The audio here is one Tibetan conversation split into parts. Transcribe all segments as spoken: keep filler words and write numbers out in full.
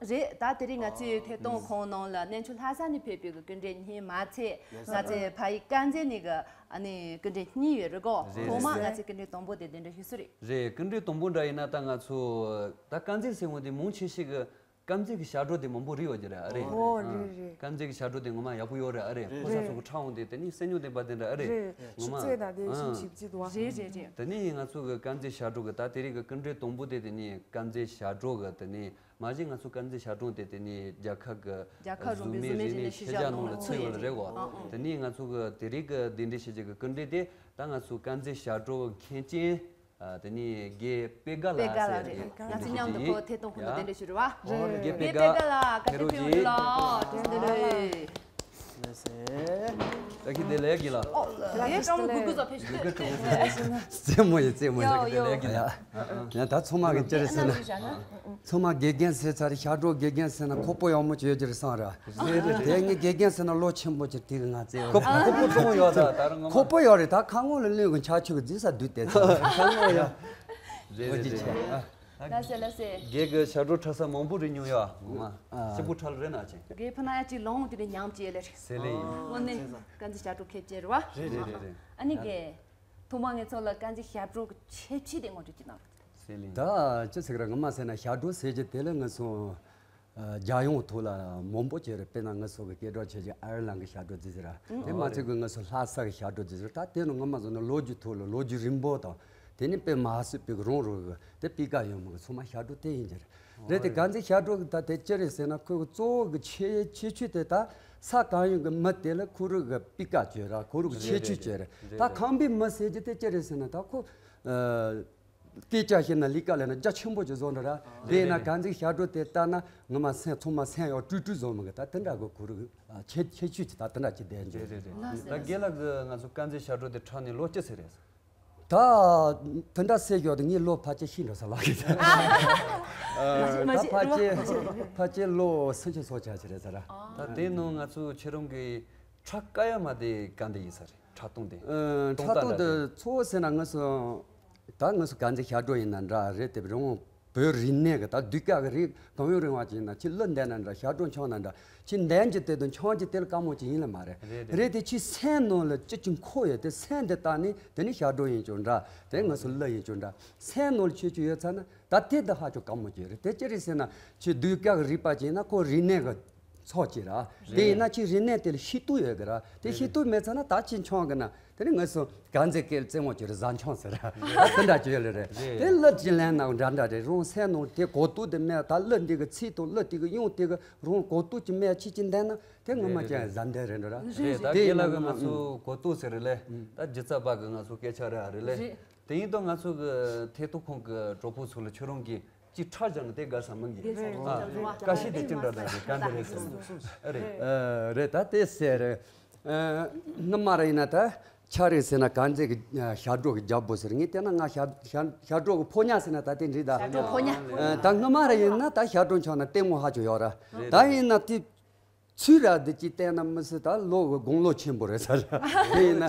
རེད། ད་དེ་རིང་ང་ཚོའི་ཐད་གཏོང་ཁང་ནང་ལ་གནས་མཆོག་ལྷ་ས་ནས་ཕེབས་པའི་གི་སྐུ་མགྲོན་གཉིས་མ་ཚད། ང་ཚོའི་ཕ་ཡུལ་དཀར་མཛེས་ནས་གི་ཨ་ནི་སྐུ་མགྲོན་གཉིས་ཡོད་རེད་གོ། རེད། ཐོག་མ་རེད། ང་ཚོའི་སྐུ་མགྲོན་དང་པོ་དེ་གདན་འདྲེན་ཞུ་སྲོལ་རེད། རེད། སྐུ་མགྲོན་དང་པོ་འདྲ་ཡིན་ན་ད་ང་ཚོ་ད་དཀར་མཛེས་ཟེར་བ་དེ་མང་ཆེ་ཤོས་གི་དཀར་མཛེས་ཀྱི་ཞབས་བྲོ་དེ་མང་པོ་རིག་ཡོད་ཀྱི་རེད། ཨ་རེད། ཨོ་རེད་རེད། དཀར་མཛེས་ཀྱི་ཞབས་བྲོ་དེ་ངོ་མ་ཡག་པོ་ཡོད་རེད། ཨ་རེད། ཕོ་གསར་ཚོ་གི་ཁྲ་འོང་དེ་དེ་ནི་སེམས་མྱོང་ལྡན་པ་དེ་འདྲ། ཨ་རེད། རེད། ངོ་མ་ཞིབ་རྩད་དང་དེ་ཨ་ཞིབ་ཞིབ་ཅིག་འདུག་བ། རེད་རེད་རེད། དེ་ནི་ང་ཚོ་གི་དཀར་མཛེས་ཞབས་བྲོ་གི་ད་དེ་རིང་གི་སྐུ་མགྲོན་དང་པོ་དེ་དེ་ནི་དཀར་མཛེས་ཞབས་བྲོ་གི་དེ་ནི། མ་གཞི་ང་ཚོ་དཀར་མཛེས་ཞབས་བྲོ་དེ་དེ་ནི་རྒྱལ་ཁབ་ཀྱི་རྒྱལ་ཁབ་རིམ་པའི་བཟོ་མའི་རིག་གནས་ཤེས་བྱ་ནང་ལ་ཚུད་ཡོད་རེད་གོ། ཨང་ཨང་། དེ་ནི་ང་ཚོ་གི་དེ་རིང་གི་གདན་འདྲེན་ཞུ་རྒྱུ་གི་སྐུ་མགྲོན་དེ་ད་ང་ཚོ་དཀར་མཛེས་ཞབས་བྲོ་མཁན་ཆེན་ཨ་དེ་ནི་རྒན་པད་དཀར་ལགས་ཟེར་རེད། ང་ཚོ་མཉམ་དུ་ཁོ་ཐད་གཏོང་ཁང་དུ་གདན་འདྲེན་ཞུ་རེད་བ། རེད། རྒན་པད་དཀར་ལགས་ག་དུས་ཕེབས་ཡོང་རྒྱུ་ལགས། བཀྲ་ཤིས་བདེ་ལེགས། ལགས་སེ། བཀྲ་ཤིས་བདེ་ལེགས་དགེ་ལགས། ཨོ་ལགས། ལགས་སེ། ལགས་སེ། རྩེད་མོ་ཡིན། རྩེད་མོ་ཡིན། ཡོ་ཡོ་ཡོ། ཡ། ཡ། ད་ཚང་མ་གི་ཅི་རེད་ཟེར་ན། ཚང་མ་དགེ་རྒན་ཟེར་ཚར། ཞབས་བྲོ་དགེ་རྒན་ཟེར་ན་ཁོག་པ་ཡག་མོ་ཅིག་ཡོད་ཀྱི་རེད་བསམ་ར། རེད་རེད་རེད། དེ་ངས་དགེ་རྒན་ཟེར་ན་ལོ་ཆེན་པོ་ཅིག་དེ་གི་ང་རྩེད་ཡོད། ཁོག་ཁོག་པ་ཆུང་ཡོད་ད་ད་རང་ངོ་མ། ཁོག་པ་ཡོད་རེད། ད་ཁ་ངོ་ལ་གློད་གི་ཆ་ཆུ་གི་རྫི་ས་བསྡུས་ཏེ་ཚར། ཁ་ངོ་ཡོད། རེད་རེད་རེད། ལགས་སེ་ལགས་སེ། རྒན་གི་ཞབས་བྲོ་འཁྲབ་ས་མང་པོ་རེད་མྱོང་ཡ། ངོ་མ། ཨ། སྐྱིད་པོ་འཁྲབ་ལ་རེད་ན་ཅིང་། རྒན་ཕ་ན་ཡ་ཅིག་ལོང་དེ་ནས་ཉམས་ཅིག་ལེ་རེད། ཟེར་ལེ་ཡིན། དངོས་གནས་དཀར་མཛེས་ཞབས་བྲོ་མཁས་ཅན་རེད་བ། རེད་རེད་རེད་རེད། ཨ་ནི་རྒན། ཐོག་མ་ངས་ཚོ་ལ་དཀར་མཛེས་ཞབས་བྲོ་གི་ཁྱད་ཆོས་དེ་ངོ་སྤྲོད་ཅིག་གནང་རོགས། ཟེར་ལེ་ཡིན། ད་ཅི་ཟེར་གི་ར། ངོ་མ་ཟེར་ན་ཞབས་བྲོ་ཟེར་གྱི་དེ་ལ་ང་ཚོ་ཨ་རྒྱལ་ཡོངས་ཐོག་ལ་མང་པོ་བྱས་རེད། དཔེར་ན་ང་ཚོ་གི་སྐད་གྲགས་ཆེ་ཆེ་ཨ་ཡར་ལན་གི་ཞབས་བྲོ་ཟེར་ཟེར་ར། དེ་མ་ཚད་གི་ང་ཚོ་ལྷ་ས་གི་ཞབས་བྲོ་ཟེར་ཟེར། ད་དེ་ནི་ངོ་མ་བཟོ་ན་ལོ་རྒྱུས་ཐོག་ལ་ལོ་རྒྱུས་རིང་པོ་དང་། དེ་ནི་དཔེ་མ་སྲིད་པའི་རང་རང་གི་དེ་སྤུས་ཀ་ཡོད་མོ་གི་ཚང་མ་ཞབས་བྲོ་དེ་ཡིན་གྱི་རེད། རེད་དེ་དཀར་མཛེས་ཞབས་བྲོ་གི་ད་དེ་ཅི་རེད་ཟེར་ན་ཁོའི་གི་གཙོ་བོ་གི་ཁྱད་ཁྱད་ཆོས་དེ་ད་ས་གང་ཡོད་གི་མི་དེ་ལ་ཁོ་རང་གི་སྤུས་ཀ་བྱོས་ར། ཁོ་རང་གི་ཁྱད་ཆོས་བྱོས་ར། ད་ཁམས་པའི་མི་ཟེར་གྱི་དེ་ཅི་རེད་ཟེར་ན་ད་ཁོ་ཨ། སྐད་ཆ་བཤད་ན་ལས་ཀ་ལས་ན་རྒྱ་ཆེན་པོ་ཅིག་བཟོ་འདྲ་ར། དེ་ཡིན་ན་དཀར་མཛེས་ཞབས་བྲོ་དེ་ལྟ་ན་ངོ་མ་སེམས་ཚང་མ་སེམས་ཡག་སྤྲུལ་སྤྲུལ་བཟོ་མི་གི་ད་དེ་འདྲ་གི་ཁོ་རང་ཁྱད་ཁྱད་ཆོས་ཅིག་ད་དེ་འདྲ་ཅིག་ལྡན་རེད། རེད་རེད་རེད། ད་རྒན་ལགས་ཀྱི་ང་ཚོ་དཀར་མཛེས་ཞབས་བྲོ་དེ་འཁྲབ་ནས་ལོ་གཅིག་ཟེར་རེད། ད་དེ་འདྲ་ཟེར་ཡོད་དེ་ངའི་ལོ་ཕལ་ཆེར་ཤི་འགྲོ་ས་ལགས་ཀྱི་ད་ཕལ་ཆེར་ཕལ་ཆེར་ལོ་སུམ་ཅུ་སོ་ཆ་ཅིག་རེད་ཟེར་ར། ད་དེ་ནང་ང་ཚོ་ཁྱེད་རང་གི་འཁྲབ་དཀའ་ཡ་མ་དེ་ག་འདྲ་ཡིན་ས་རེད། འཁྲབ་སྟངས་དེ། ཨ། འཁྲབ་སྟངས་དེ་གཙོ་བོ་ཟེར་ན་ང་ཚོ་ད་ང་ཚོ་དཀར་མཛེས་ཞབས་བྲོ་ཡིན་ན་འདྲ་རེད་དེ། རི་བོ་བོད་རིག་གནས་ཀྱི་ད་ཟློས་གར་གྱི་རིགས་གང་ཡོད་རིང་བ་ཅིག་ཡིན་ན་ཁྱེད་གླུ་འདོན་ན་འདྲ། ཞབས་བྲོ་འཁྲབ་ན་འདྲ། ཁྱེད་འདོན་གྱི་དེ་དང་འཁྲབ་ཀྱི་དེ་ལ་དཀའ་མོ་ཅིག་ཡིན་ལ་མ་རེད། རེད་རེད། རེད་དེ་ཁྱེད་སེམས་ནང་ལ་ཅི་ཅིག་འཁོར་ཡོད་དེ་སེམས་དེ་ལྟ་ནས་དེ་ནི་ཞབས་བྲོ་ཡིན་ཀྱང་འདྲ། དེ་ང་ཚོ་གླུ་ཡིན་ཀྱང་འདྲ། སེམས་ནང་ལ་ཁྱེད་ཅིག་ཡོད་ཚར་ན་ད་དེ་དེ་ཧ་ཅང་དཀའ་མོ་ཅིག་རེད། དེ་ཅི་རེད་ཟེར་ན་ཁྱེད་ཟློས་གར་གྱི་རིག་པ་ཅིག་ཡིན་ན་ཁོ་རིག་གནས་ཀྱི་ཚོགས་ཀྱི་ར། དེ་ཡིན་ན་ཁྱེད་རིག་གནས་དེ་ལ་ཤེས་རྟོགས་ཡོད་གི་ར། དེ་ཤེས་རྟོགས་མེད་ཚར་ན་ད་ཁྱེད་འཁྲབ་གི་ན་དེ་ནི་ང་ཚོ་དཀར་མཛེས་སྐད་ལ་རྩེད་མོ་ཅིག་རེད། གཟའ་འཁྲབ་ཟེར་ར། ད་དེ་འདྲ་ཅིག་ཡོད་ལེ་རེད། དེ་གླུ་ཅིག་ལེན་ན་འདྲ་འདྲ་རེད། རང་སེམས་ནང་དེ་གོ་རྟོགས་དེ་མེད། ད་གླུ་འདི་གི་ཚིག་དང་གླུ་དེ་གི་དབྱངས་དེ་གི་རང་གོ་རྟོགས་ཅིག་མེད། ཁྱེད་ཅིག་འདོན་ན་དེ་ངོ་མ་ཅན་གཟའ་འདི་རེད་འགྲོ་ར། རེད། ད་དེ་རྒན་ལགས་ཀྱི་ང་ཚོ་གོ་རྟོགས་ཟེར་རེད་ལེ། ད་སྒྱུ་རྩལ་པ་གི་ང་ཚོ་སྐད་ཆ་རེད་ཨ་རེད་ལེ། དེ་ཡིན་དུས་ང་ཚོ་གི་ཐད་གཏོང་ཁང་གི་གྲོགས་པོ་ཚོ་ལ་ཁྱོད་རང་གིས་ཅིག་འཁྲབ་བཞག་ན་དེ་དགའ་ས་མིན་གི། རེད་རེད། ཨ། བཀྲ་ཤིས་དེ་ཅི་འདྲ་འདྲ་གི་ག་འདི་རེད་ཟེར། ཨ་རེད། ཨ། རེད། ད་དེ་ཟེར། ཨ། སྔོན་མ་ར་ཡིན་ན་ད་ཆ་རེད་ཟེར་ན་དཀར་མཛེས་གི་ཞབས་བྲོ་གི་རྒྱལ་པོ་ཟེར། ངས་བལྟས་ན་ང་ཞབས་ཞབས་ཞབས་བྲོ་གི་ཕོ་ཉ་ཟེར་ན་ད་དེ་འགྲིག་ད། ཞབས་བྲོ་ཕོ་ཉ། ཨ། ད་སྔོན་མ་ར་ཡིན་ན་ད་ཞབས་བྲོ་འཁྲབ་ན་ལྟད་མོ་ཧ་ཅང་ཡོད་ར། ད་ཡིན་ན་དེ། ཚུལ་ར་འདི་ཅིག་བལྟས་ན་མི་སྲིད་ད་ལོ་གི་དགུང་ལོ་ཆེན་པོ་རེད་ཟེར། དེ་ཡིན་ན་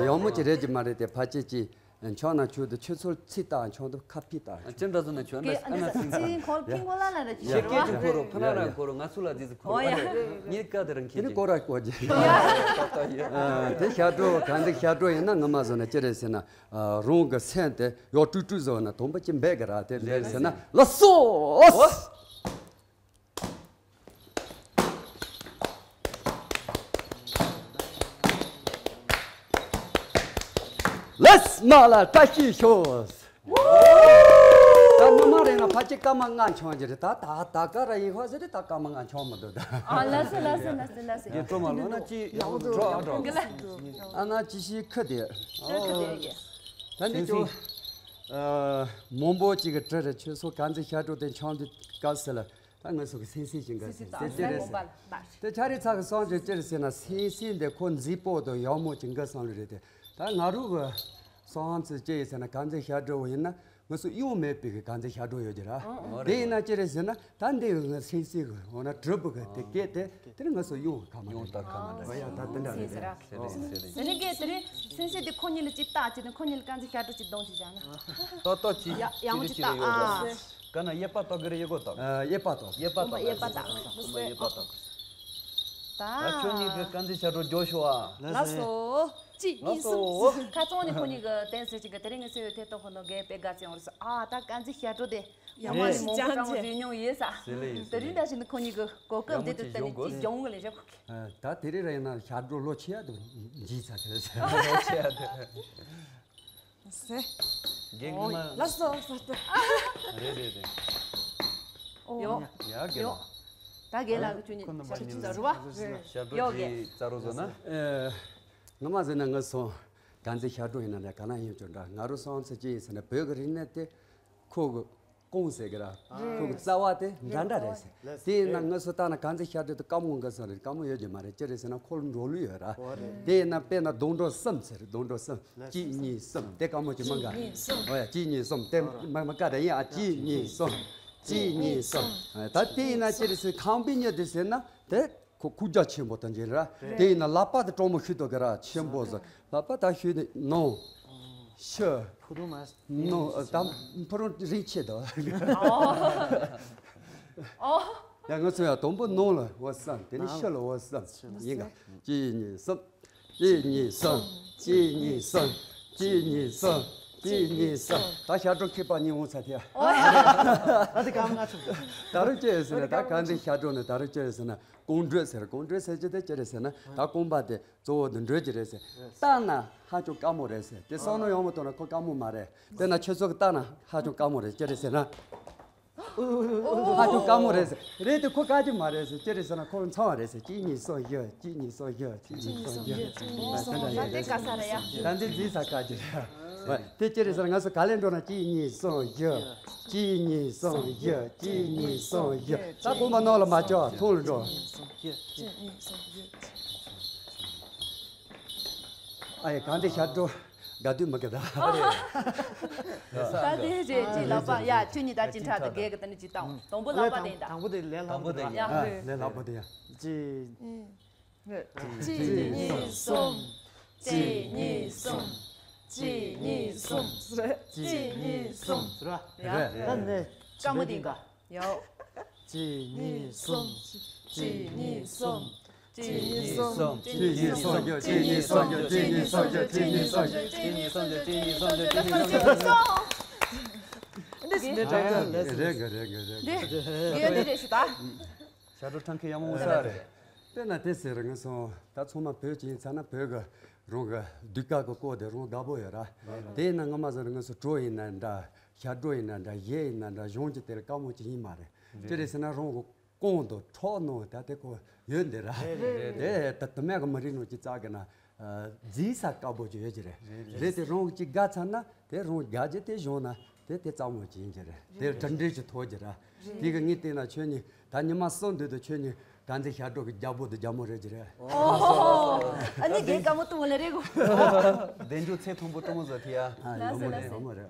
ཡག་མོ་ཅིག་རེད་ཀྱི་མ་རེད་དེ། ཕལ་ཆེར་ཅིག་འཁྲབ་ན་ཁྱོད་དེ་ཁྱོད་ཚོར་ཚིག་ལྟ་འཁྲབ་དུ་ཁ་ཕྱིས་ལྟ། ཅི་འདྲ་བཟོ་ན་ཁྱོད་འདྲ་ཨ་ན་སིང་སིང་ཁོ་ཕིང་གོ་ལ་ལ་རེད། ཤེས་སྐད་ཅིག་ཁོ་རོ་ཕ་ན་ར་ཁོ་རོ་ང་ཚོ་ལ་དེ་ཚོ་ཁོ་རོ་ཨ་རེད། ངའི་བཀའ་དེ་རང་ཁྱེད་ཀྱི་ཀོ་ར་ཀོ་ཅི། དེ་ཞབས་བྲོ་གང་འདི་ཞབས་བྲོ་ཡིན་ན་ངོ་མ་བཟོ་ན་ཅི་རེད་ཟེར་ན། རང་གི་སེམས་དེ་ཡག་སྤྲུལ་སྤྲུལ་བཟོ་ན་དང་པོ་ཅི་འབད་གི་ར་དེ་རེད་ཟེར་ན་ལགས་སོ། ལགས་མ་ལ་བཀྲ་ཤིས་ཤོག་ད་མི་མ་རེད་ན་ཕལ་ཆེར་སྐར་མ་ལྔ་འཁྱོངས་ཀྱི་རེད། ད་ད་ད་ག་ར་ཡིན་ཧོ་ཟེར་ཏེ་ད་སྐར་མ་ལྔ་འཁྱོངས་མི་འདུག་ད། ཨ་ལགས་སོ་ལགས་སོ་ལགས་སོ་ལགས་སོ། ཡེ་སྤྲོ་མ་ལོ་ན་ཅི་ཡག་པོ་འདུག་འགྲོ་ཨ་འགྲོ། ཨ་ན་ཅི་ཤི་ཁ་དེ། ཁ་དེ་ཡེ། ད་འདི་ཅོ། ཨ། མང་པོ་ཅིག་གི་དྲི་རེད། ཁྱོད་ཚོ་ག་ཚོད་ཞབས་བྲོ་དེ་འཁྱོངས་དུས་སྐབས་སུ་ལ། ད་ང་ཚོ་གི་སེམས་སེམས་ཀྱི་འགའ་སེམས་སེམས་ཅི་རེད་ཟེར། དེ་ཆ་རེ་ཚ་གི་སོང་ཅི་ཅི་རེད་ཟེར་ན་སེམས་སེམས་དེ་ཁོ་མཛེས་པོ་དང་ཡག་མོ་ཅིག་འགའ་སོང་ལ་རེད་དེ། ད་ང་རུ་གི་སོང་ཚུལ་ཅི་ཡིན་ཟེར་ན་ག་ཚོད་ཞབས་བྲོ་ཡིན་ན་ང་ཚོ་གཡོ་མེད་པའི་གི་ག་ཚོད་ཞབས་བྲོ་ཡོད་ཀྱི་ར། དེ་ཡིན་ན་ཅི་རེད་ཟེར་ན་ད་འདི་གི་ང་སེམས་སེམས་གི་འོ་ན་གྲུབ་པ་གི་དེ་སྐད་དེ་དེ་ནི་ང་ཚོ་གཡོ་གི་ཁ་མ་གཡོ་ད་ཁ་མ་འོ་ཡ་ད་དེ་འདྲ་རེད་ཟེར་ར། དེ་ནི་སྐད་དེ་རེད། སེམས་སེམས་དེ་ཁོ་གཉིས་ལ་ཅི་ལྟ་ཅི་ནི་ཁོ་གཉིས་ལ་ག་ཚོད་ཞབས་བྲོ་ཅི་གཏོང་ཅི་བྱ་ན། ཏོ་ཏོ་ཅི་ཡ་ཡང་ཅི་ལྟ་ཨ། ག་ན་གཡས་པ་ལྟོགས་ཀྱི་རེད། གཡོན་པ་ལྟོགས། ཨ། གཡས་པ་ལྟོགས། གཡས་པ་ལྟོགས། གཡས་པ་ལྟོགས། གཡས་པ་ལྟོགས། ད་ཁྱོད་གཉིས་ཀྱི་དཀར་མཛེས་ཞབས་བྲོ་མགྱོགས་ཤོག་ཨ། ལགས་སོ། གཅིག་གཉིས་གསུམ། ཁ་སང་ནས་ཁོ་གཉིས་ཀྱི་བསྟན་སྲིད་ཅིག་གི་དེ་རིང་ངས་ཟེར་བའི་ཐད་གཏོང་ཁོ་ནོ་རྒན་པད་དགའ་ཚེ་ཡོང་རེད་ཟེར། ཨ། ད་དཀར་མཛེས་ཞབས་བྲོ་དེ་ཡང་མ་ནས་མོ་ཀྲང་བཟོས་མྱོང་ཡོད་ས། དེ་རིང་འདྲ་ཞིག་ནི་ཁོ་གཉིས་ཀྱི་གོ་སྐབས་འདི་དུ་བསྟན་ནས་ཅིག་སྦྱོང་གི་ལས་རེད་ཁོ་གི། ད་དེ་རིང་ར་ཡིན་ན་ཞབས་བྲོ་ལོ་ཆེ་ཡ་དུ་འཇིག་ཚ་དེ་རེད་ཟེར། ལོ་ཆེ་ཡ་དུ། ཟེ། རྒན་ངོ་མ། ལགས་སོ་ལགས་སོ། རེད་རེད་རེད། ཡོ། ཡ་རྒན་ཡོ། ལགས། ད་རྒན་ལགས་ཀྱི་ཁྱོད་ཉིད་ཞབས་བྲོ་ཅིག་རྩ་རུ་བ། ཞབས་བྲོ་ཡོ་ཅིག་རྒན། རྩ་རུ་བཟོ་ན། ཨེ། ངོ་མ་ཟེར་ན་ངས་སོང་དཀར་མཛེས་ཞབས་བྲོ་ཡིན་ན་ལས་ག་ན་ཡིན་ཀྱང་འདྲ། ང་རུ་སོང་ཚེ་ཅི་ཡིན་ཟེར་ན་བོད་ཀྱི་རིག་གནས་དེ་ཁོ་གི་སྐོང་ཟེར་གི་ར། ཁོ་གི་རྩ་བ་དེ་འདྲ་འདྲ་རེད་ཟེར། དེ་ཡིན་ན་ངས་སོ་ལྟ་ན་དཀར་མཛེས་ཞབས་བྲོ་དེ་དཀར་མོ་འགའ་སོང་རེད། དཀར་མོ་ཡོད་ཀྱི་མ་རེད། ཅི་རེད་ཟེར་ན་ཁོ་ལ་འགྲོ་ལུགས་ཡོད་ར། དེ་ཡིན་ན་དཔེར་ན་སྡོང་གྲོགས་གསུམ་ཟེར། སྡོང་གྲོགས་གསུམ། གཅིག་གཉིས་གསུམ། དེ་དཀར་མོ་ཅིག་མ་འགའ། གཅིག་གཉིས་གསུམ། ཨོ་ཡ། གཅིག་གཉིས་གསུམ། དེ་མ་མ་འགའ་རེད། ཡིན་ཨ། གཅིག་གཉིས་གསུམ། གཅིག་གཉིས་གསུམ། ད་དེ་ཡིན་ན་ཅི་རེད་ཟེར། ཁང་པའི་མྱི་དེ་ཟེར་ན་དེ། ཁོ་ཁུག་རྒྱ་ཆེན་པོ་དང་འཇལ་ར། དེ་ཡིན་ན་ལག་པ་དེ་གྲོགས་མོ་ཤུ་ཏོ་གི་ར་ཆེན་པོ་ཟེར། ལག་པ་ད་ཤུ་ནི་ནོ། ཤུ། ཕུ་རུ་མ། ནོ། ད་ཕུ་རུ་རིག་ཆེ་དོ། ཨོ། ཡ་ང་ཚོ་ཡ་དོམ་པོ་ནོ་ལ་འོ་བསམ། དེ་ནི་ཤུ་ལ་འོ་བསམ། ཡིན་ག་གཅིག་གཉིས་གསུམ། གཅིག་གཉིས་གསུམ། གཅིག་གཉིས་གསུམ། གཅིག་གཉིས་གསུམ། གཅིག་གཉིས་གསུམ། ད་ཞབས་བྲོ་མཁས་པ་གཉིས་འོང་ཚར་ཐལ། ཨ་དེ་གང་ང་ཚོ། ད་རུང་ཅི་ཡོད་ཟེར་ན་ད་གང་དེ་ཞབས་བྲོ་ནི་ད་རུང་ཅི་ཡོད་ཟེར་ན། ཀོང་སྒྲོས་ཟེར། ཀོང་སྒྲོས་ཟེར་གྱི་དེ་ཅི་རེད་ཟེར་ན་ད་རྐང་པ་དེ་གཙོ་བོ་དེ་འགྲོས་ཀྱི་རེད་ཟེར། བཏང་ན་ཧ་ཅང་དཀའ་མོ་རེད་ཟེར། དེ་བསམ་བློ་ཡང་མ་གཏོང་ན་ཁོ་དཀའ་མོ་མ་རེད། དཔེར་ན་ཁྱོད་ཚོ་གི་བཏང་ན་ཧ་ཅང་དཀའ་མོ་རེད། ཅི་རེད་ཟེར་ན། ཧ་ཅང་དཀའ་མོ་རེད་ཟེར། རེད་དེ་ཁོ་དཀའ་རྒྱུ་མ་རེད་ཟེར། ཅི་རེད་ཟེར་ན་ཁོ་ཚང་བ་རེད་ཟེར། གཅིག་གཉིས་གསུམ་བཞི། གཅིག་གཉིས་གསུམ་བཞི། གཅིག་གཉིས་གསུམ་བཞི། ད་དེ་དཀའ་ས་རེད་ཡ། ད་འདི་འཛིན་ས་དཀའ་རྒྱུ་རེད། དེ་ཅི་རེད་ཟེར་ན་ང་ཚོ་ག་ལེར་འགྲོ་ན་གཅིག་གཉིས་གསུམ་བཞི། གཅིག་གཉིས་གསུམ་བཞི། གཅིག་གཉིས་གསུམ་བཞི། ད་དགོངས་པ་ནང་ལ་མ་བཅུག་ཐུགས་ལ་འགྲོ། ཨ་ཡེ་གང་དེ་ཞབས་བྲོ་དགའ་དུས་མི་དགའ་ད། ད་དེ་རེད་ཅེས་ལག་པ་ཡ་ཁྱོད་གཉིས་ད་ཅི་འདྲ་ད་རྒས་གི་ད་ནི་ཅི་བཏང་། དང་པོ་ལག་པ་དེ་ཡིན་ད། དང་པོ་དེ་ལས་སླ་པོ་དེ་ཡ། ལས་སླ་པོ་དེ་ཡ། གཅིག་གཅིག་གཉིས་གསུམ། གཅིག་གཉིས་གསུམ། གཅིག་གཉིས་གསུམ། གཅིག་གཉིས་གསུམ། རེད། ད་ནས་དཀའ་མོ་དེ་འགའ། ཡོ། གཅིག་གཉིས་གསུམ། གཅིག་གཉིས་གསུམ། གཅིག་གཉིས་གསུམ། གཅིག་གཉིས་གསུམ། གཅིག་གཉིས་གསུམ། གཅིག་གཉིས་གསུམ། གཅིག་གཉིས་གསུམ། གཅིག་གཉིས་གསུམ། འདི་ཟིན་ནས་དྲན་ཐལ་ལས་ཟིན། རེད་གི་རེད་གི་རེད་གི། འདི་འདི་རེད་ཞུ་ད། ཞབས་བྲོ་ཁྲང་ཁེ་ཡག་མོ་ས་རེད། དཔེར་ན་དེ་ཟེར་ངས་སོང་ད་ཚང་མ་བོད་ཀྱི་ཡིན་ཚ་ན་བོད་གི་རང་གི་ཟློས་གར་གི་སྐོར་དེ་རང་དགའ་པོ་ཡོད་ར། དེ་ཡིན་ན་ངོ་མ་ཟེར་ངས་སོང་བྲོ་ཡིན་ན་འདྲ། ཞབས་བྲོ་ཡིན་ན་འདྲ། གཞས་ཡིན་ན་འདྲ། གཞུང་གི་དེར་དཀའ་མོ་ཅིག་ཡིན་མ་རེད། ཅི་རེད་ཟེར་ན་རང་གི་རྐང་དང་ཕྲག་ནང་ད་དེ་ཁོ་ཡོད་འདི་ར། དེ་ད་དུ་མེད་གི་མི་རིགས་ནང་ཅི་རྩ་གི་ན་འཛིན་ས་དཀའ་པོ་ཅིག་ཡོད་ཀྱི་རེད། རེད་དེ་རང་གི་ཅིག་དགའ་ཚར་ན་དེ་རང་དགའ་རྒྱུ་དེ་གཞུང་ན་དེ་དེ་རྩ་མོ་ཅིག་ཡིན་གྱི་རེད། དེ་གྲུབ་འབྲས་ཅིག་ཐོབ་ཀྱི་ར། དེ་གི་ངས་བལྟས་ན་ཁྱོད་གཉིས་ད་ཉི་མ་གསུམ་དུས་དུ་ཁྱོད་གཉིས་དཀར་མཛེས་ཞབས་བྲོ་གི་རྒྱལ་པོ་དང་རྒྱལ་མོ་རེད་ཀྱི་རེད། ཨོ། ཨ་ནི་རྒན་དཀའ་མོ་གཏོང་ལེ་རེད་གོ། བདེ་འཇུག་ཚེ་ཐུང་པོ་སྤྲང་མོ་བཟོ་ཐི་ཡ། ལགས་སེ་ལགས་སེ།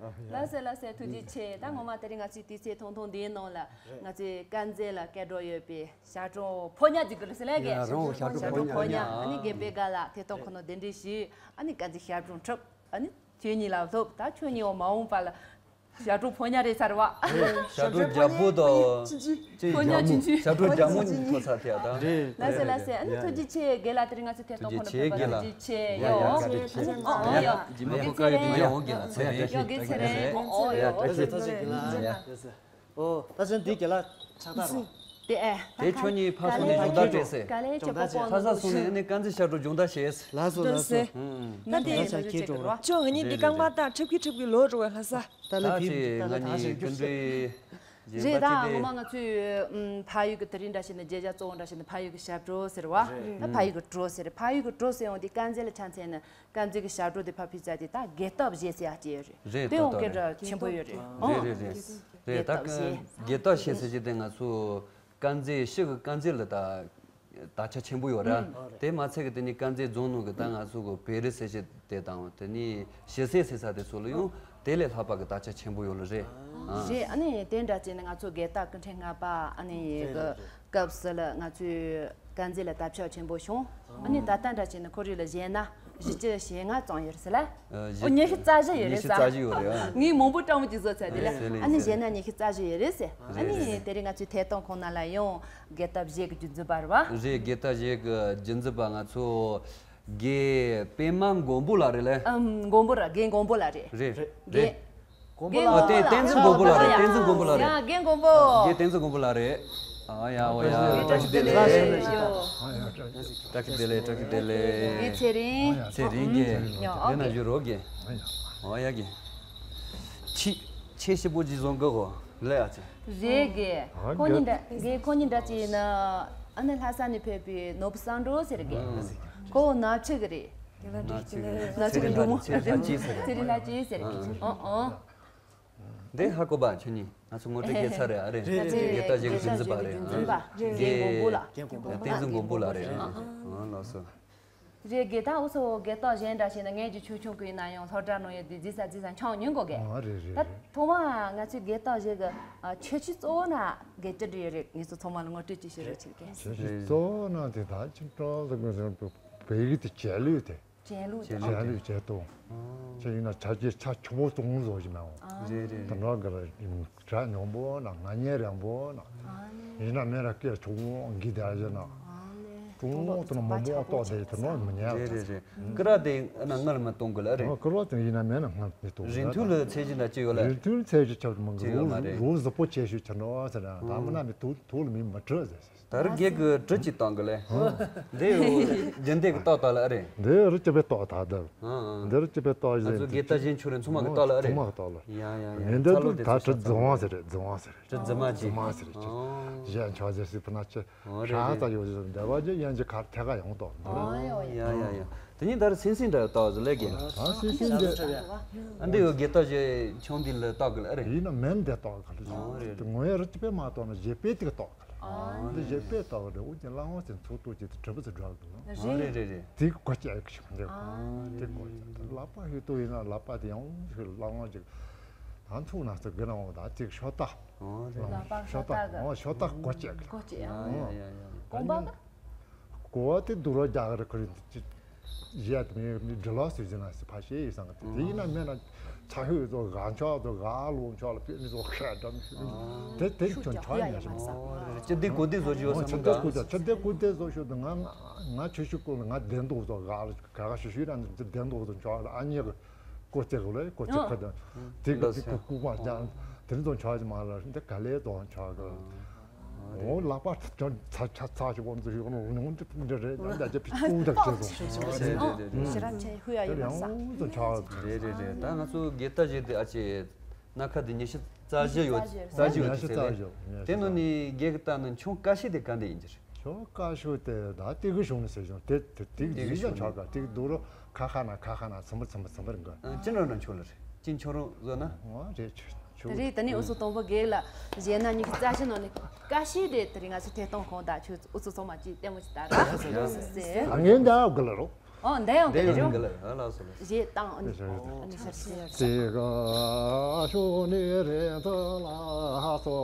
ལགས་སེ་ལགས་སེ། ཐུགས་རྗེ་ཆེ། ད་ངོ་མ་དེ་རིང་ང་ཚོའི་དུས་ཚོད་ཐུང་ཐུང་འདིའི་ནང་ལ་ང་ཚོའི་དཀར་མཛེས་ལ་སྐད་གྲགས་ཡོད་པའི་ཞབས་བྲོ་ཕོ་ཉ་ཅིག་གི་ལ་སེ་ལས་ཀྱི་ཡ་རང་ཞབས་བྲོ་ཞབས་བྲོ་ཕོ་ཕོ་ཉ། ཉ། ཨ་ནི་རྒན་པད་དགའ་ལགས་ཐད་གཏོང་ཁོ་ན་གདན་འདྲེན་ཞུས། ཨ་ནི་དཀར་མཛེས་ཞབས་བྲོ་འཁྲབ། ཨ་ནི་ཁྱོད་གཉིས་ལ་སློབ། ད་ཁྱོད་གཉིས་འོ་མ་འོངས་པ་ལ། ཞབས་བྲོ་ཕོ་ཉ་རེད་ཚར་བ། ཞབས་བྲོ་རྒྱལ་པོ་དང་། ཕོ་ཉ་ཆུང་ཆུང་། ཞབས་བྲོ་རྒྱལ་མོ་ཐོབ་ཚར་ཐལ་ད། རེད། ལགས་སེ་ལགས་སེ། ཨ་ནི་ཐུགས་རྗེ་ཆེ་རྒན་ལགས། དེ་རིང་ང་ཚོའི་ཐད་གཏོང་ཁོ་ན་ཕེབས་པ་ཐུགས་རྗེ་ཆེ། ཡོ་ཡོ། ཨ་ནི་ཨོ་ཡོ། རྗེ་མ་ཕོ་དཀར་ཡོད་དུས་ཡང་འོང་རྒན་ལགས་ཚེ་རིང་། ཡོ་རྒན་ཚེ་རིང་། ཨོ་ཡོ། ཨོ་ཡོ། ཨ་ཙི་ཨ་ཙི་རྒན་ལགས། ཨོ་ད་ཚོན་འདི་རྒན་ལགས་ཕྱག་རྟགས་རོ། དེ་ཨེ། དེ་ཁྱོད་གཉིས་ཕར་སོང་ནས་སྦྱོང་བརྡར་སྤྲད་ཟེར། ག་ལེ་ཆོག་པོ་པོ་ཕ་ས་སོང་ནས་ཨ་ནི་དཀར་མཛེས་ཞབས་བྲོ་སྦྱོང་བརྡར་བྱས། ལགས་སོ་ལགས་སོ། ད་དེ་ད་ཆ་ཁྱེད་འགྲོ་རོགས། ཅོ་ང་གཉིས་འདི་རྐང་པ་བཏགས་ཁྲབ་ཁི་ཁྲབ་ཁི་ལོག་འགྲོ་བའི་ལྷ་ས། ད་ལ་ད་ཕིབ་ཅིག་ད་ང་ལ་ད་གཉིས་ཞིག་སྐུ་མགྲོན་རེད། ད་ངོ་མ་ང་ཚོས་ཨམ་ཕ་ཡུལ་གྱི་དེ་རིང་འདྲ་བྱས་ན་བརྗོད་བྱ་གཙོ་བོ་འདྲ་བྱས་ན་ཕ་ཡུལ་གྱི་ཞབས་བྲོ་ཟེར་བ། ད་ཕ་ཡུལ་གྱི་བྲོ་ཟེར། ཕ་ཡུལ་གྱི་བྲོ་ཟེར་ཡོང་དུས་དཀར་མཛེས་ལ་ཆ་མཚོན་ན་དཀར་མཛེས་ཀྱི་ཞབས་བྲོ་དེ་ཕར་ཕུད་ཚར་དུས་ད་རྒྱལ་སྟོབས་བཞེས་ཟེར་ཡག་ཅིག་ཡོད་རེད། རེད། དེ་ཡང་ད་སྐད་གྲགས་ཆེན་པོ་ཡོད་རེད། རེད་རེད་རེད། རེད་ད་རྒྱལ་སྟོབས་བཞེས་ཟེར་གྱི་དེ་ང་ཚོ་དཀར་མཛེས་ཕྱི་གི་དཀར་མཛེས་ལ་ད་དར་ཆ་ཆེན་པོ་ཡོད་ར། དེ་མ་ཚད་ཀྱི་དེ་ནི་དཀར་མཛེས་རྫོང་ནང་གི་ད་ང་ཚོ་གི་བོད་རིགས་ཟེར་གྱི་དེ་དང་དེ་ནི་ཞི་སེ་ཟེར་ས་དེ་ཚོ་ལ་ཡང་དེ་ལས་ལྷག་པ་གི་དར་ཆ་ཆེན་པོ་ཡོད་ལ་རེད། རེད། ཨ་ནི་དེ་འདྲ་བྱས་ནས་ང་ཚོ་རྒྱལ་སྟག་སྐུ་ཕྲེང་ལྔ་པ་ཨ་ནི་གི་སྐབས་སུ་ལ་ང་ཚོས་དཀར་མཛེས་ལ་དར་ཁྱབ་ཆེན་པོ་བྱུང་། ཨ་ནི་ད་ལྟ་འདྲ་བྱས་ནས་ཁོར་ཡུག་ལ་གཞན་ན་ བཞི་བཅུ་ཞེ་ལྔ་ཙམ་ཡོད་རེད་ཟེར་ལ། ཨ། ཨོ། ཉི་ཤུ་རྩ་བཞི་ཡོད་རེད་ཟེར། ཉི་ཤུ་རྩ་བཞི་ཡོད་རེད། ཨ། ངས་མང་པོ་སྤྲང་པོ་ཅིག་བཟོས་ཚར་དེ་ལ། རེད་རེད། ཨ་ནི་རེད། གཞས་ན་ཉི་ཤུ་རྩ་བཞི་ཡོད་རེད་ཟེར། ཨ་ནི། རེད་རེད། དེ་རིང་ང་ཚོའི་ཐད་གཏོང་ཁང་ནང་ལ་ཡང་རྒས་གཏམ་གཞས་ཀྱི་རྒྱུན་འཛིན་པ་རེད་བ། རེད། རྒས་གཏམ་གཞས་ཀྱི་རྒྱུན་འཛིན་པ་ང་ཚོ་རྒས་པད་མ་མགོན་པོ་ལགས་རེད་ལེ། ཨམ། མགོན་པོ་ར། རྒས་མགོན་པོ་ལགས་རེད། རེད་རེད། རྒས། རྒན་ཨ། མགོན་པོ་ལགས། བསྟན་འཛིན་མགོན་པོ་ལགས་རེད། བསྟན་འཛིན་མགོན་པོ་ལགས་རེད། ཡ། རྒན་མགོན་པོ། རྒན་བསྟན་འཛིན་མགོན་པོ་ལགས་རེད། ཨ་ཡ། འོ་ཡ། བཀྲ་ཤིས་བདེ་ལེགས། བཀྲ་ཤིས་བདེ་ལེགས། བཀྲ་ཤིས་བདེ་ལེགས། ངའི་ཚེ་རིང་། ཚེ་རིང་རྒན། ཡ། འོ། དེ་ན་བཞུགས་རོགས་རྒན། འོ་ཡ་རྒན། ཆེ་ཆེ་ཞིབ་པོ་ཅིག་བཟོ་དགོས་གོ། ལེ་ཡ་ཚེ། རེད་རྒན། ཁོང་གཉིས་འདྲ། རྒན་ཁོང་གཉིས་འདྲ་ཅིག་ཡིན་ན། ཨ་ནི་ལྷ་ས་ནས་ཕེབས་པའི་ནོར་བུ་བསམ་གྲུབ་ཟེར་རྒན། ཁོ་ནག་ཆུ་གི་རེད། ནག་ཆུ་གི་རེད། ནག་ཆུ་གི་འབྲུག་མོ། ཚེ་རིང་ལྷ་སྐྱིད་ཟེར། ཚེ་རིང་ལྷ་སྐྱིད་ཟེར། ཨ། ཨོ་ཨོ། འདི་ཧ་གོ་བ་ཁྱོད་གཉིས། ང་ཚོ་ངོ་སྤྲོད་བྱས་ཚར་རེད། ཨ། རེད། རེད་རེད། རྒན་བསྟན་འཛིན་གྱི་རྒན་བསྟན་འཛིན་པ་རེད། རྒན་མགོན་པོ་ལགས། རྒན་མགོན་པོ་ལགས། བསྟན་འཛིན་མགོན་པོ་ལགས་རེད། ཨ། ཨ། ལགས་སོ། རེད། རྒན་ད་འུ་ཚོ་རྒས་གཏམ་གཞས་འདྲ་བྱས་ན། ངས་ཀྱི་ཆུང་ཆུང་གི་ཡིན་ན་ཡང་སློབ་གྲྭ་ནང་ཡོད་དུས་རྗེས་ས་རྗེས་ས་འཆང་མྱོང་གོ་རྒན། ཨ། རེད་རེད། ད་རེད། ཐོག་མ་ང་ཚོའི་རྒས་གཏམ་གཞས་ཀྱི་ཆོས་ཆོས་གཙོ་བོ་ན་རྒན་ཅི་འདྲ་ཡོད་རེད། ངས་ཚོ་ཚང་མ་ལ་ངོ་སྤྲོད་ཅིག་ཞུ་རོགས་བྱེད་རྒན། ཆོས་ཆོས་གཙོ་བོ་ན་དེ་ད་ཅི་འདྲ་ཟེར་དགོས་ཟེར་ན། བོད་ཡིག་དེ་བྱས་ལུགས་དེ། བྱས་ལུགས་དེ། བྱས་ལུགས་བྱས་སྟངས། ཨ། ཁྱེད་ཡིན་ན་ཆ་རྒྱུས་ཆ་ཆེན་པོ་གཏོང་བཟོ་ཞིག་མ་འོང་། ཨ། རེད་རེད། དེ་འདྲ་གི་ལ་གྲ་ཉུང་པོ་ན། ང་ཉེ་རིང་པོ་ན། ཨ་ནི། ཡིན་ན་མེད་ན་སྐད་ཆུང་ངུ་འགི་དེ་ཡིན་ན། ཨ་ནི། ཀྲུང་ལོག་དུ་ན་མང་པོ་ཏོག་དེ་དེ་འདྲ་མི་ཉན། རེད་རེད་རེད། ཀི་ར་དེ་ན་སྔར་མ་གཏོང་དགོས་ལ་རེད། ཀི་ར་དེ་ཡིན་ན་མེད་ན་སྔར་མི་གཏོང་། རིང་ཐུང་ལ་ཚད་གཞི་འདྲ་ཅི་ཡོད་ལ། རིང་ཐུང་ཚད་གཞི་ཆགས་མང་གི། ཅི་ཡོད་མ་རེད། རོ་ཟི་པོ་ཆེ་ཤོས་ཆགས་འགྲོ་བ་ཟེར་ན། ད་མི་ན་མི་ཐུག་ཐུག་ལ་མི་མི་བྲི་ཟེར། ད་རུ་རྒས་གི་གྲི་ཅིག་བཏང་གི་ལེ། འདི་རྒྱན་ལྡན་གི་ཏོག་ཏག་ལ་ཨ་རེད། འདི་རུ་སྐྱིད་པའི་ཏོག་ཏག་འདི། ཨ་ཨ། འདི་རུ་སྐྱིད་པའི་ཏོག་ང་ཚོ་རྒས་གཏམ་གཞས་མཆོག་རེད། ཚང་མ་གི་ཏོག་ལ་ཨ་རེད། ཚང་མ་གི་ཏོག་ལ། ཡ་ཡ་ཡ། ངས་འདི་ད་གྲི་རྫི་བ་ཟེར་རེད། རྫི་བ་ཟེར་རེད། གྲི་རྫི་མ་ཅིག་རྫི་མ་ཟེར་རེད། ཨོ། གཞས་མཆོག་ཟེར་སྲིད་པ་ན་ཅི། ཨོ། རེད་ཧྲ་རེད། ཙ་ཡོད་ཟེར་འདྲ་བ་ཅི་ཡན་ཅི་ཁར་ཐད་ཀ་ཡོང་ཏོག་འདི། ཨོ་ཡ་ཡ་ཡ། དེ་ཉིན་ད་རུ་སིང་སིང་འདྲ་ཡོད་ཏོག་ཟེར་ལེ་གི། ཨ་སིང་སིང་འདི། ཨ་འདི་ཡོད་རྒས་གཏམ་གཞས་མཆོག་འདི་ལ་ཏོག་གི་ལ་ཨ་རེད། ཡིན་ན་མེད་འདི་ཏོག་གི་ལ། ཨོ་རེད། དེ་ངོ་ཡ་རུ་ཅི་པའི་མ་ཏོག་ན་གཞས་པའི་ཏིག་ཏོག་གི་ལ། ཨ་འདི་གཞས་པའི་ཏོག་རེད། འུ་ཅན་ལ་ངོ་ཅན་ཚོ་ཏོག་ཅིག་དེ་གྲི་པུ་ཚོ་འགྲོ་གི་ལ། ཨ་རེད་རེད་རེད། དེ་གོ་ཅག་གི་ཞིག་འདི། ཨ་དེ་གོ་ཅག་ལག་པ་ཧུད་ཏོ་ཡིན་ན་ལག་པ་དེ་ཡང་ཧུད་ལ་ངོ་ཅིག་ད་ཚུགས་ན་ཚུགས་གི་ན་འོ་ད་ཅིག་ཤོ་ཏ། ཨོ་རེད། ལག་པ་ཤོ་ཏ་གི། ཨོ་ཤོ་ཏ་གོ་ཅག་གི། གོ་ཅག་ཡ་ཡ་ཡ་ཡ། གོམ་པ་གི། གོ་བ་དེ་དུ་ར་རྒྱག་རེ་ཁོ་རེ་འདི་ཅི། གཞས་དེ་མི་འདྲི་ལ་སུ་ཟིན་ན་སི་ཕ་ཤེས་ཡིན་སང་གི། དེ་ཡིན་ན་མེད་ན་ཚ་ཧུད་ཚོ་ག་མཆོག་ཚོ་ག་ལོ་མཆོག་ལ་པེ་མི་ཚོ་ཤ་འདྲ་མི་ཤུ་དེ་དེ་ཁྱོད་མཆོག་ཉལ་ཞིག་མ། ཅི་འདི་གོ་འདི་བཟོ་རྒྱུ་ཡོད་སམ་ག་ཅི་འདི་གོ་འདི་བཟོ་ཤོད་དུ་ང་ང་ཆུ་ཤུ་ཀུ་ལ་ང་བདེན་མདོག་བཟོ་ག་ལ་ག་ག་ཤུ་ཤུ་ར་འདི་བདེན་མདོག་བཟོ་མཆོག་ལ་ཨ་མྱེས་གི་ཀོ་ཙེ་གི་ལ་ཀོ་ཙེ་ཁ་དང་དེ་གི་དེ་གི་ཀུ་ཀུ་མ་ཅང་དེ་ཚོ་མཆོག་ཅི་མ་ལ་འདི་ག་ལེ་ཚོ་མཆོག་གི། འོ་ལག་པ་ཚ་ཚ་ཚ་ཞིག་འོང་ཚུལ་ཞིག་འོང་འདི་འདྲ་རེད། ཡང་འདྲ་ཅི་ཕི་ཀུ་འདྲ་ཅི་སོང་། རེད་རེད་རེད། ཞེ་དྲག་ཆེ་ཧུ་ཡ་ཡོད་མ་ས། ཡང་ཚོ་ཆགས། རེད་རེད་རེད། ད་ང་ཚོ་རྒས་གཏམ་གཞས་དེ་ཨ་ཅེ་སྣ་ཁ་དེ་ཉི་ཤུ་རྩ་བཞི་ཡོད། རྩ་བཞི་ཡོད་ཉི་ཤུ་རྩ་བཞི། དེ་ནང་ནས་རྒན་གྱིས་བལྟས་ན་ཆུང་དཀའ་ཤོས་དེ་ག་འདྲ་ཡིན་གྱི་རེད། ཆུང་དཀའ་ཤོས་དེ་ད་ཏིག་གི་བྱུང་ནས་ཟེར་བྱུང་དེ་དེ་ཏིག་ཏིག་གི་ཡིན་ཀྱང་བྱུང་ཆོག་ག་ཏིག་རྡོ་རུ་ཁ་ཁ་ན་ཁ་ཁ་ན་ཚིམ་པ་ཚིམ་པ་ཚིམ་པ་རིང་ག་ཅི་འདྲ་ན་ཆོག་ལ་རེད། ཅི་ཁྱོད་རང་བཟོ་ན། ཨོ་རེད་ཆོག་ཆོག་དེ་རེད། ད་ནི་འུ་ཚོ་དང་པོ་རྒན་ལགས་གཞས་ན་ཉི་ཤུ་རྩ་བཞི་ནང་ནས་དཀའ་ཤོས་དེ་དེ་རིང་ང་ཚོ་ཐད་གཏོང་ཁང་དང་ཁྱོད་འུ་ཚོ་ཚང་མ་གཅིག་ལྟད་མོ་ཅིག་ལྟ་ར་ཟེར། ཨ་ངས་འདི་ཨ་གི་ལ་རོ། ཨོ་འདི་ཡང་འདི་འདི་ཡང་རོ། གི་ལ་ཨ་ལ་སོ་ལ། གཞས་བཏང་ཨ་ནི་ཨ་ནི་ཤར་ཤར་ཤར། དེ་ག་ཤོ་ནི་རེད་ལ་སོ།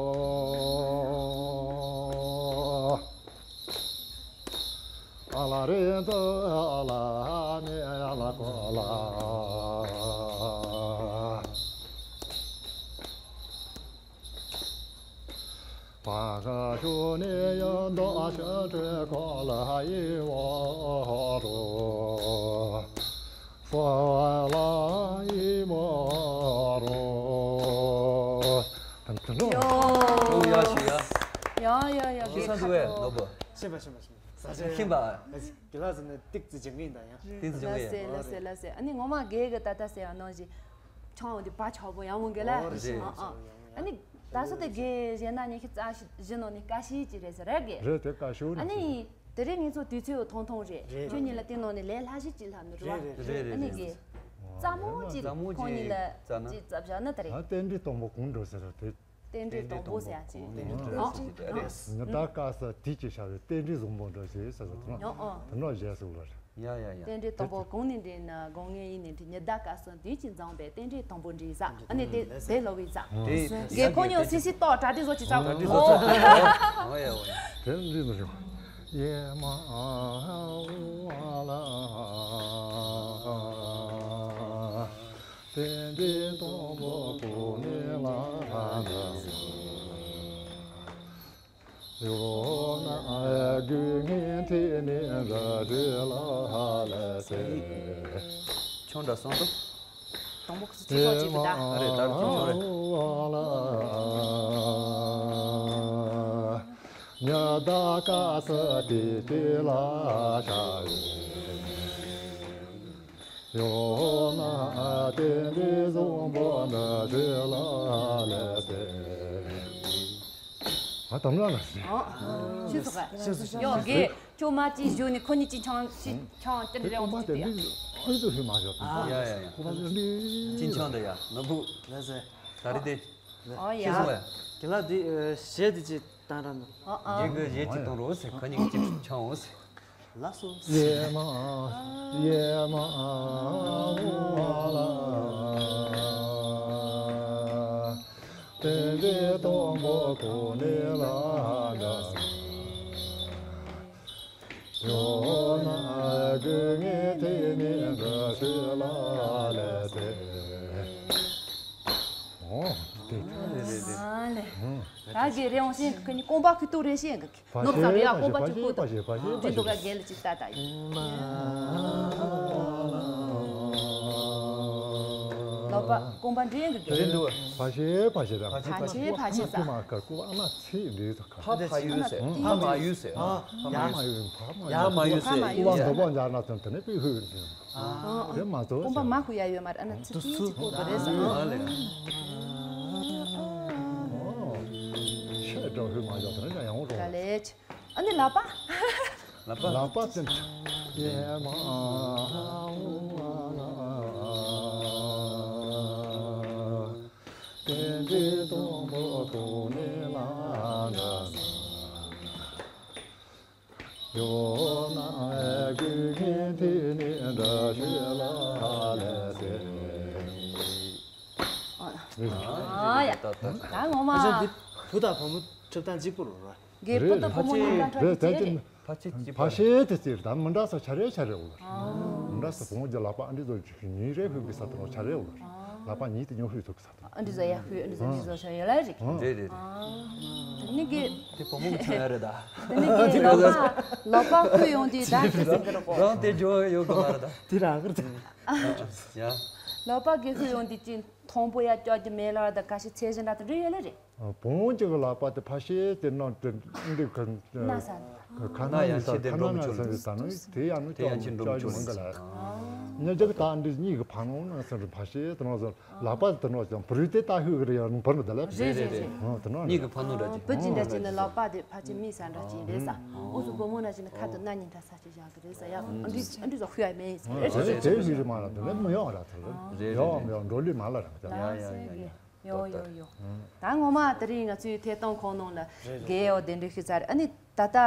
ཨ་ལ་རེ་འདི་ཨ་ལ་ནི་ཨ་ལ་གོ་ལ། བ་ག་ཤུ་ནི་ཡ་འདོ་ཤ་ཁྲེ་གོ་ལ་ཡི་བོ་རོ། ཧྥ་ལ་ཡི་མོ་རོ། ཡོ། ཡ་ཞུ་ཡ། ཡ་ཡ་ཡ། ཞུ་ས་འདུག་བས་ནོར་བུ། ཤེས་པ་ཤེས་པ་ཤེས་པ། ཤེས་པ། དགེ་ལགས་ཟེར་ནས་ཏིག་ཙི་ཅིག་ངེས་ད་ཡ། ཏིག་ཙི་ཅིག་ངེས་ཡ། ལ་སེ་ལ་སེ་ལ་སེ། ཨ་ནི་ངོ་མ་རྒན་གྱིས་ད་ལྟ་ཟེར་བ་ནང་བཞིན་ཆང་འོ་དེ་བ་ཆགས་པོ་ཡང་མོ་རྒན་ལ། ཨོ་རེད། ཨ་ཨ། ཨ་ནི་ད་སོ་དེ་རྒན་གཞས་ན་ཉི་ཤུ་རྩ་བཞི་ནང་ནས་དཀའ་ཤོས་ཅིག་རེད་ཟེར་ར་རྒན། རེད་དེ་དཀའ་ཤོས་ཨ་ནི། དེ་རིང་ངེད་ཚོ་དུས་ཚོད་ཐུང་ཐུང་རེད། རེད། ཁྱོད་གཉིས་ལ་དེ་ནང་ནས་ལས་སླ་ཤོས་ཅིག་ལྷབ་ནི་རེད་བ། རེད་རེད་ཨ་ནི་རེད། རྒན། རྩ་མོ་ཅིག་རྩ་མོ་ཁོང་གཉིས་ཅིག་ལ་རྩ་ན། ཅིག་རྩ་བཞག་ན་ད་རེད། ད་རྟེན་འབྲེལ་དང་པོ་གང་འགྲོ་ཟེར་ར་དེ། རྟེན་འབྲེལ་དང་པོ་ཟེར་ཡ་ཅིག་རྟེན་འབྲེལ་དང་པོ་ཟེར་ཡ་ཅིག་རེད། ཉི་ཟླ་དཀར་ས་དུས་ཀྱི་ཤར་བའི་རྟེན་འབྲེལ་བཟང་པོ་འགྲོ་ཟེར་ཟེར་ཟེར་དང་དེ་འགྲོ་བཞེས་སུ་ལོ་རེད། ཡ་ཡ་ཡ། རྟེན་འབྲེལ་དང་པོ་གང་ནས་འདྲེས་ན་དགོང་ངན་ཡིན་ནས་འདྲེས། ཉི་ཟླ་དཀར་ས་དུས་ཀྱི་འཛོམས་པའི་རྟེན་འབྲེལ་དང་པོ་འདྲེས་ས་ཨ་ནི་དེ་དེ་ལོ་བའི་ས། དེ་རྒན་ཁོ་ཉོ་སི་སི་ཏོག་གྲ་སྒྲིག་བཟོ་ཅི་ཙམ་ཨོ་ཡ་ཨོ་ཡ། དེ་འདྲེས་མ་བྱུང་། ཡེ་མ་ཨ་ཨ། རྟེན་འབྲེལ་དང་པོ་གོ་ནས་ལ་འདི་ཡོད་ན་དགོས་ངེས་དེ་ནས་འདི་འདྲ་ལ་ལ་ཟེར། ཆང་འདྲ་སོང་འདུག་དང་པོ་ཁོ་ཚོ་ཚིག་ཐོག་ཅིག་འདུག་ད། ཨ་རེད་ད་རུང་ཆང་རེད། ཉ་ད་ཀ་ས་དེ་དེ་ལ་ཤ་ཡོད། ཡོད་ན་དེ་འདྲའི་བཟང་པོ་འདི་ཞིག་ལ་ལས་ཏེ། ཨ་དམ་ལ་ལ་ཟེར། ཨོ། ཤི་སོ་ག་ཤི་སོ་ཤི་སོ། ཡོ་གེ་ཁྱོད་མ་ཅིག་བཞུགས་ནས་ཁོ་གཉིས་ཅིག་ཆང་ཅིག་ཆང་ཅི་འདྲ་རེད་ཨོ་ཅིག་དེ་ཨ་ཨ་ཡོ་ཡོ་ཡོ། ཅིན་ཆང་འདི་ཡ་ནོར་བུ་ལ་ཟེར། ད་རེད་དེ། ཨོ་ཡ། ཤི་སོང་བས། དེ་ལ་དེ་གཞས་དེ་ཅིག་བཏང་ར་ནོ། ཨོ་ཨ། རྒྱན་གྱི་གཞས་ཅིག་བཏང་རོགས་ཟེར་ཁོ་གཉིས་ཀྱིས་ཅིག་ཆང་འོང་ཟེར། ལགས་སོ། ཡེ་མ་ཡེ་མ་ཨ་ལ། རྟེན་འབྲེལ་དང་པོ་གོ་ནས་ལ་འདི་ཡོད་ན་དགོས་ངེས་དེ་ནས་འདི་ཞིག་ལ་ལས་ཏེ། ཨོ་དེ། ཨ་ལས། ད་གི་རེ་འོང་ཤེས་གི་ནི་རྐང་པ་ཁུ་ཏུ་རེ་ཤེས་གི། ནོར་བཟང་རེ་ཡ་རྐང་པ་ཕ་ཤེ་ཕ་ཤེ་ཕ་ཤེ་ཕ་ཤེ། འདི་འདུག་ག་རྒན་ལ་ཅིག་ལྟ་ད་ཡིན། ལོ་པ་རྐང་པ་འདྲེན་གི་རྒན། འདུག་ཕ་ཤེ་ཕ་ཤེ་ར། ཕ་ཤེ་ཕ་ཤེ་ཕ་ཤེ་ས། ཀུ་མ་ཀ་ཀུ་ཨ་མ་ཚེ་འདྲེ་ཚ་ཁ། ཕ་ཕ་ཡུལ་ཟེར། ཕ་མ་ཡུལ་ཟེར། ཨ་ཕ་མ་ཡུལ་ཕ་མ་ཡུལ། ཡ་མ་ཡུལ་ཟེར། ཀུ་བ་འདོ་བ་འཇར་ན་ཚོན་དེ་ནས་པི་ཧུ། ཨ། དེ་མ་གཏོགས་རྐང་པ་མ་ཁུ་ཡ་ཡོད་མ་རེད། ཨ་ན་ཚི་ཏི་ཅི་ཀོ་དོ་རེད་ཟེར། ཨ་ལེ། ཤེས་འགྲོ་ཧུ་མ་ཡོད་དོ་རེད་ཡང་འོང་རོགས། ག་ལེ་ཆ། ཨ་ནི་ལག་པ། ལག་པ། ལག་པ་ཙམ་ཆ། ཡེ་མ། རྟེན་འབྲེལ་དང་པོ་གོ་ནས་ལ་འདི་ཡོད་ན་དགོས་ངེས་དེ་ནས་འདི་ཞིག་ལ་ལས་ཏེ། ཨ་ཡ། ད་ངོ་མ། ཨ་ཅག་འདི་བུ་དང་བུ་མོ་འཁྲབ་སྟངས་གཅིག་པུ་རེད། རྒད་པོ་དང་བུ་མོ་གཉིས་ཀ་འཁྲབ་རེད་ཀྱི་ཅི་རེད། ཕ་ཕྱེད་ཅིག་ཕ་ཕྱེད་དེ་ཅིག་ད་མི་འདྲ་ས་ཆ་རེ་ཆ་རེ་འོ། མི་འདྲ་ས་བུ་མོ་གྱི་ལག་པ་ཨ་འདྲི་ཟོ་ཅིག་ཉིན་རེ་ཕུད་པའི་ས་དང་ཆ་རེ་འོ། ལག་པ་ཉིད་དེ་ཉོ་ཕུད་ཐུབ་ས་དང་། ཨ་འདྲི་ཟོ་ཡ་ཕུད་ཨ་འདྲི་ཟོ་འདྲི་ཟོ་ཤ་ཡོད་ལ་རིག་རེད་རེད་རེད། དེ་ནི་གི་དེ་བུ་མོ་གི་ཆ་ཡ་རེད་ད། དེ་ནི་གི་ལག་པ་ལག་པ་ཁུ་ཡོང་དུས་ད་དེ་ཟིན་གི་རོགས་གོ། རང་དེ་ཇོ་ཡོད་གི་མ་རེད་ད། དེ་རང་གི་རེད། ཡ། ལག་པ་གི་ཁུ་ཡོང་དུས་ཅི་མཐོང་པོ་ཡ་སྐྱོ་གི་མེད་ལ་ད་ག་ཤི་ཚད་གཞི་འདྲ་དང་འདྲི་ཡོད་ལ་རེད། བུ་མོ་གཅིག་གི་ལག་པ་དེ་ཕ་ཤེ་དེ་ནང་དུ་འདི་ཁ་ན་ས། ཁ་ན་ཡང་ཆེ་དེ་འགྲོ་མི་ཆོག་ལ། དེ་ཡང་ནི་དེ་ཡང་ཅི་འགྲོ་མི་ཆོག་ལ། ཉ་རྒྱ་གི་ད་འདི་གཉིས་ཀྱི་ཕ་ནོ་ན་ས་རུ་ཕ་ཤེ་དེ་ནང་ས་ལག་པ་དེ་ནང་ཀྱང་བུ་རུ་དེ་ལྟ་ཧུ་གི་རེ་ཡང་བུ་རུ་དེ་ལ། རེད་རེད་རེད། དེ་ནང་གཉིས་ཀྱི་ཕ་ནོ་འདྲ་ཅིག་བུ་ཅི་འདྲ་ཅིག་ནི་ལག་པ་དེ་ཕ་ཆེ་མི་ས་འདྲ་ཅིག་རེད་ས། འོ་སུ་བུ་མོ་ན་ཅིག་ནི་ཁ་དུ་ན་ཉིན་ད་ས་ཅིག་བཞག་གི་རེད་ས་ཡ། འདི་འདི་ཚོ་ཧུ་ཡ་མེད་ས་རེད། དེ་ཧུ་རི་མ་ལ་དེ་ནི་མི་ཡོང་ར་ཐལ། རེད་རེད་ཡོང་རེད། མི་ཡོང་འགྲོ་ལུས་མ་ལ་ར་ཡ་ཡ་ཡ་ཡ། ཡོ་ཡོ་ཡོ། ད་ངོ་མ་དེ་རིང་ང་ཚོའི་ཐད་གཏོང་ཁང་ནང་ལ་རྒས་ཡོ་གདན་འདྲེན་ཞུས་ཚར། ཨ་ནི་ད་ལྟ་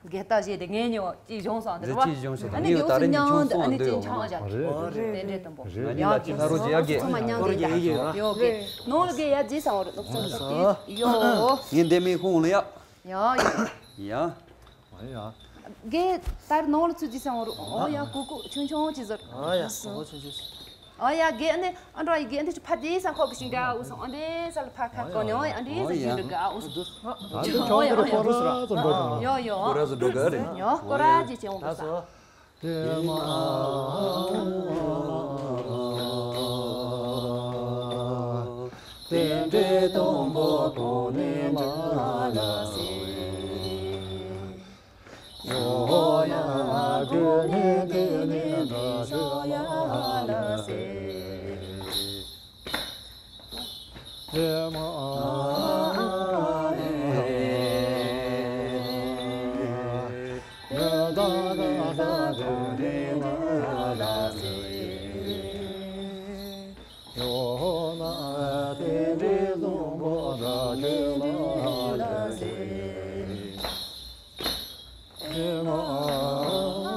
རྒས་རྟགས་བཞེས་ཏེ་ངས་ཉོ་ཅིག་བྱུང་སོང་དེ་རེད་བ། ཅིག་བྱུང་སོང་ཨ་ནི་ངས་ཡོ་ད་རིང་ཉིན་ཆུང་སོང་འདོད་ཡོད་ང་། རེད་རེད་རེད། དེ་འདྲས་དུ་འབོ་ང་གཉིས་ལ་ཅིག་ལྷ་རོ་རྗེ་ཡ་རྒས། ཚང་མ་མཉམ་དུ་ཡོ་གེ་ནང་ལ་རྒས་ཡ་རྗེས་སང་བ་རེད་ནོག་ཚོ་འདུག་ཡོ། ངས་འདས་མེད་ཁོང་ལ་ཡ། ཡ་ཡ། ཡ། རྒས་ད་ནང་ལ་ཚུད་ཅི་སང་རུ། ཨོ་ཡ་ཀུ་ཀུ་ཆུང་ཆུང་ཅི་ཟེར། ཨོ་ཡ་ཀུ་ཀུ་ཆུང་ཆུང་ཟེར། ཨོ་ཡ་རྒས་ཨ་ནི་ཨ་འདྲ་ཡི་རྒས་ཨ་འདི་ཕ་དེ་ས་ཁོག་གི་ཤིང་འདྲ་འུ་སོང་ཨ་འདི་ས་ལ་ཕ་ཁ་ཀོ་ནི་ཨོ་ཡ་ཨ་འདི་ས་ཤིང་འདྲ་ག་ཨུ་སུ། ཨོ་ཡ་ཨོ་ཡ་ཡོ་ཡོ། ཡོ་ཡོ། ཀོ་ར་ཟུ་འགྲོ་ག་རེད། ཡོ་ཀོ་ར་ཅི་ཅི་འོང་གི་ས། རྟེན་འབྲེལ་དང་པོ་གོ་ནས་མ་ལ་ཟེར། ཡོ་ན་དགོས་ནས་དེ་ནས་འདྲ་ཞོ་ཡ་ལ་ཟེར། ཡེ་མ་ཡེ་ད་ག་ས་དེ་ནས་མ་ལ་ཟེར། ཡོ་ན་དེ་འདྲའི་བཟང་པོ་འདྲ་ཁྱོད་ལ་ལ་ཟེར། ཨེ་མ་ཨེ།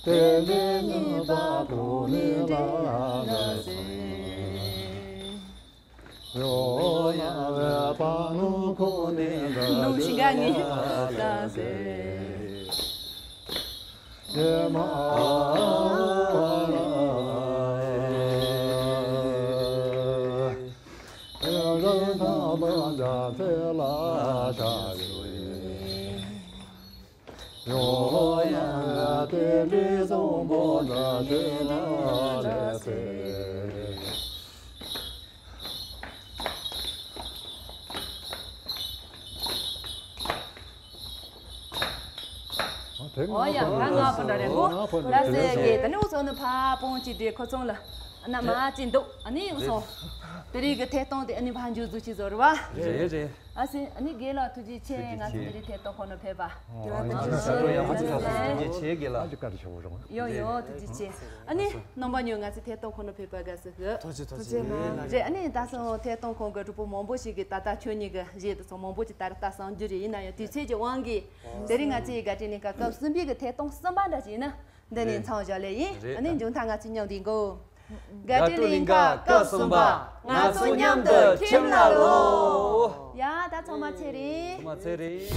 དེ་འདྲའི་ནི་ད་གོ་ནི་ལ་ལ་ཟེར། ཡོ་ཡ་བ་པ་ནུ་ཁོ་ནི་ལ་ནུ་ཤི་ག་ནི་ལ་ཟེར། ཨོ་ཡ། ད་ང་ཕོ་འདྲ་རེད་གོ། ལ་སེ་གི་ད་ནི་འུ་ཚོ་ནི་ཕ་སྤུན་གཅིག་དེ་ཁོ་ཚོ་ལ་ཨ་ན་མ་གཅིག་འདུག་ཨ་ནི་འུ་ཚོ་དེ་རིང་གི་ཐད་གཏོང་དེ་ཨ་ནི་ཕ་མཇུག་རྫོགས་ཅིག་བཟོ་རུ་བ། རེད་རེད། ཨ་སེ་ཨ་ནི་རྒན་ལགས་ཐུགས་རྗེ་ཆེ། ང་ཚོ་དེ་རིང་ཐད་གཏོང་ཁོ་ན་ཕེབས་པ། ཡང་ཐུགས་རྗེ་ཆེ། ཐུགས་རྗེ་ཆེ་རྒན་ལགས། ཡོ་ཡོ་ཐུགས་རྗེ་ཆེ། ཨ་ནི་རྣམ་པ་ཉོ་ང་ཚོ་ཐད་གཏོང་ཁོ་ན་ཕེབས་པ་དགའ་བསུ་ཞུ། ཐུགས་རྗེ་ཆེ། རེད། ཨ་ནི་ད་སོང་ཐད་གཏོང་ཁོང་གི་གྲོགས་པོ་མང་པོ་ཞིག་གིས་ད་ལྟ་ཁྱོད་གཉིས་ཀྱི་གཞས་དེ་ཚོ་མང་པོ་ཅིག་ད་རེས་ད་གསན་རྒྱུ་རེད། ཡིན་ན་ཡང་དུས་ཚོད་ཀྱི་དབང་གིས་དེ་རིང་ང་ཚོའི་དགའ་སྤྲོའི་གླིང་ག་སྐབས་གསུམ་པའི་གི་ཐད་གཏོང་གསུམ་པ་འདྲ་ཞིག་ཡིན་ན་འདི་ནས་མཚམས་བཞག་ལེ་ཡིན། རེད། ཨ་ནི་མཇུག་མཐར་ང་ཚོས་མཉམ་དུ་འགྲོ། དགའ་སྤྲོའི་གླིང་ག་སྐབས་གསུམ་པ། ང་ཚོ་མཉམ་དུ་ཁྱིམ་ལ་ལོག་ཡ། ད་ཚང་མ་ཚེ་རིང་། ཚང་མ་ཚེ་རིང་།